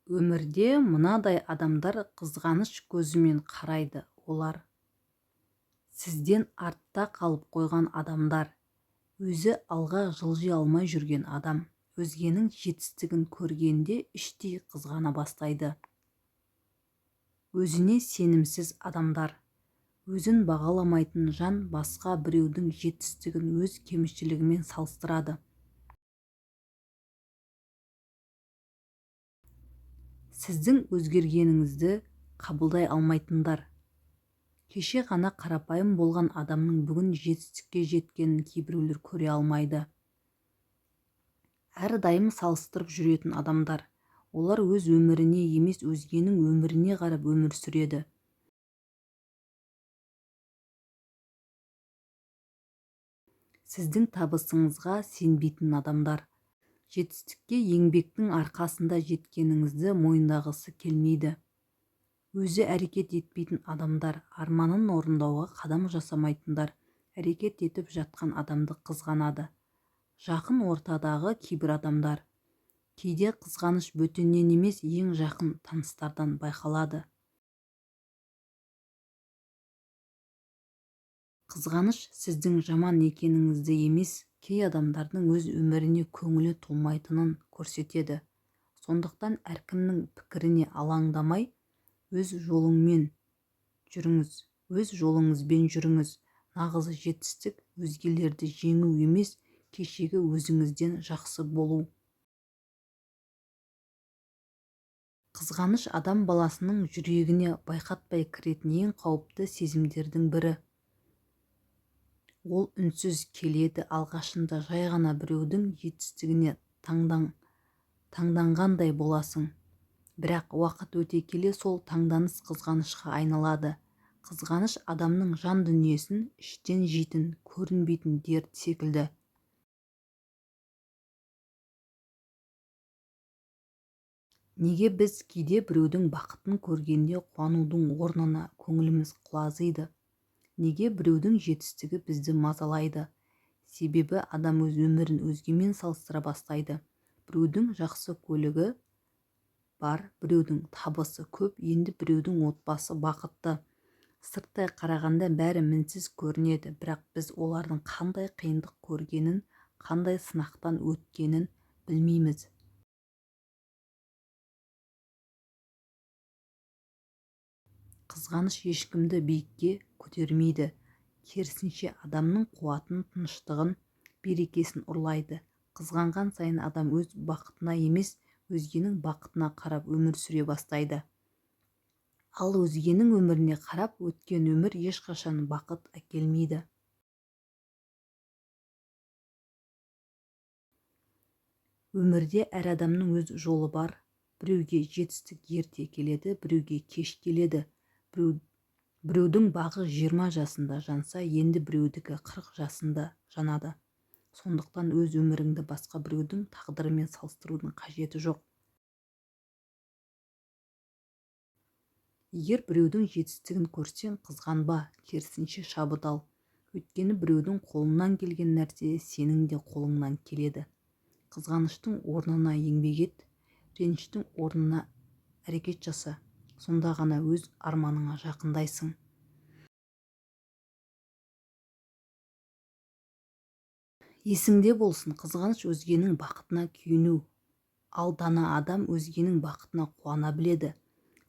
Өмірде мынадай адамдар қызғаныш көзімен қарайды. Олар: сізден артта қалып қойған адамдар, өзі алға жылжи алмай жүрген адам, өзгенің жетістігін көргенде іштей қызғана бастайды. Өзіне сенімсіз адамдар. Өзін бағаламайтын жан басқа біреудің жетістігін өз кемшілігімен салыстырады. Сіздің өзгергеніңізді қабылдай алмайтындар. Кеше ғана қарапайым болған адамның бүгін жетістікке жеткенін кейбіреулер көре алмайды. Әрдайым салыстырып жүретін адамдар. Олар өз өміріне емес, өзгенің өміріне қарап өмір сүреді. Сіздің табысыңызға сенбейтін адамдар. Жетістікке еңбектің арқасында жеткеніңізді мойындағысы келмейді. Өзі әрекет етпейтін адамдар, арманын орындауға қадам жасамайтындар әрекет етіп жатқан адамды қызғанады. Жақын ортадағы кейбір адамдар. Кейде қызғаныш бөтеннен емес, ең жақын таныстардан байқалады. Қызғаныш сіздің жаман екеніңізді емес, кей адамдардың өз өміріне көңілі толмайтынын көрсетеді. Сондықтан әркімнің пікіріне алаңдамай, өз жолыңмен жүріңіз, өз жолыңызбен жүріңіз. Нағыз жетістік өзгелерді жеңу емес, кешегі өзіңізден жақсы болу. Қызғаныш адам баласының жүрегіне байқатпай кіретін ең қауіпті сезімдердің бірі. Ол үнсіз келеді, алғашында жай ғана біреудің жетістігіне таңданғандай боласың. Бірақ уақыт өте келе сол таңданыс қызғанышқа айналады. Қызғаныш адамның жан дүниесін іштен жейтін, көрінбейтін дерт секілді. Неге біз кейде біреудің бақытын көргенде қуанудың орнына көңіліміз құлазиды? Неге біреудің жетістігі бізді мазалайды? Себебі адам өз өмірін өзгемен салыстыра бастайды. Біреудің жақсы көлігі бар, біреудің табысы көп, енді біреудің отбасы бақытты. Сырттай қарағанда бәрі мінсіз көрінеді, бірақ біз олардың қандай қиындық көргенін, қандай сынақтан өткенін білмейміз. Қызғаныш ешкімді биікке көтермейді. Керісінше адамның қуатын, тыныштығын, берекесін ұрлайды. Қызғанған сайын адам өз бақытына емес, өзгенің бақытына қарап өмір сүре бастайды. Ал өзгенің өміріне қарап өткен өмір ешқашан бақыт әкелмейді. Өмірде әр адамның өз жолы бар. Біреуге жетістік ерте келеді, біреуге кеш келеді. Біреудің бағы 20 жасында жанса, енді біреудікі 40 жасында жанады. Сондықтан өз өміріңді басқа біреудің тағдырымен салыстырудың қажеті жоқ. Егер біреудің жетістігін көрсең, қызғанба, керісінше шабыт ал. Өйткені біреудің қолынан келген нәрсе сенің де қолыңнан келеді. Қызғаныштың орнына еңбек ет, реніштің орнына әрекет жаса. Сонда ғана өз арманыңа жақындайсың. Есіңде болсын, қызғаныш өзгенің бақытына күйіну. Ал дана адам өзгенің бақытына қуана біледі.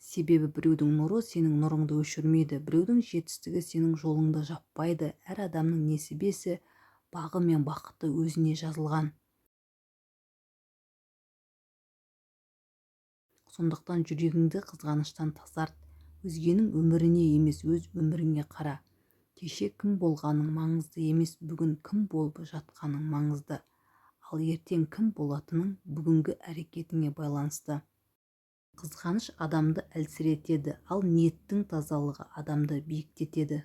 Себебі біреудің нұры сенің нұрыңды өшірмейді, біреудің жетістігі сенің жолыңды жаппайды. Әр адамның несібесі, бағы мен бақыты өзіне жазылған. Сондықтан жүрегіңді қызғаныштан тазарт. Өзгенің өміріне емес, өз өміріңе қара. Кеше кім болғаның маңызды емес, бүгін кім болып жатқаның маңызды. Ал ертең кім болатының бүгінгі әрекетіңе байланысты. Қызғаныш адамды әлсіретеді, ал ниеттің тазалығы адамды биіктетеді.